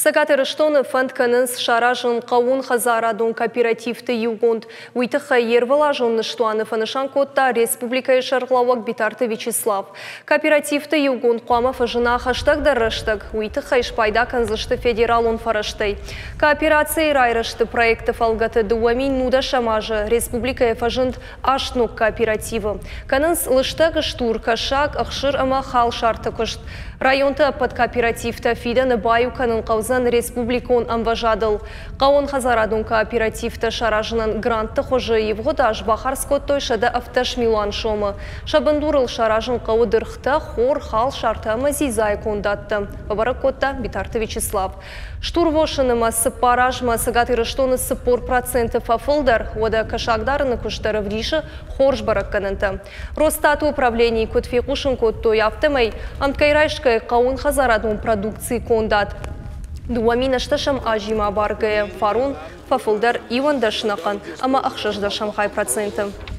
Цӕгат Ирыстоны фӕнд кӕнынц саразын хъӕууонхӕдзарадон кооперативты иугонд. Уый тыххӕй йе рвылазон ныстуаны фӕнысан кодта республикӕйы сӕргълӕууӕг Битарты Вячеслав. Кооперативты иугонд хъуамӕ фӕзына хӕстӕгдӕр рӕстӕг. Уый тыххӕй спайда кӕндзысты федералон фӕрӕзтӕй. Кооперацийы райрӕзты проекты фӕлгӕты 2019 азы республикӕйы фӕзынд 8 ног кооперативы. Кӕнынц лыстӕг стур, кӕсаг, ӕхсыр ӕмӕ халсарты куыст. Районты ӕппӕт кооперативтӕ фидӕны баиу кӕнын хъӕудзӕн республикон ӕмвӕзадыл. Хъӕууонхӕдзарадон кооперативтӕ саразынӕн грантты хуызы ивгъуыд аз бахардз кодтой 117 милуан сомы. Сӕ бындурыл саразын хъӕуы дыргътӕ, хор, халсартӕ ӕмӕ дзидзайы кондадтӕ, фӕбӕрӕг кодта Битарты Вячеслав. Стурвосы нымӕц 4 азмӕ Цӕгат Ирыстоны 40% фӕфылдӕр, уӕдӕ кӕсагдарыны куыст дӕр ӕвдисы хорз бӕрӕггӕнӕнтӕ. Росстаты управленийы куыд фехъусын кодтой, афтӕмӕй ӕмткӕй райсгӕ хъӕууонхӕдзарадон продукцийы кондад 2008 азимӕ абаргӕйӕ фарон фӕфылдӕр 11,6%.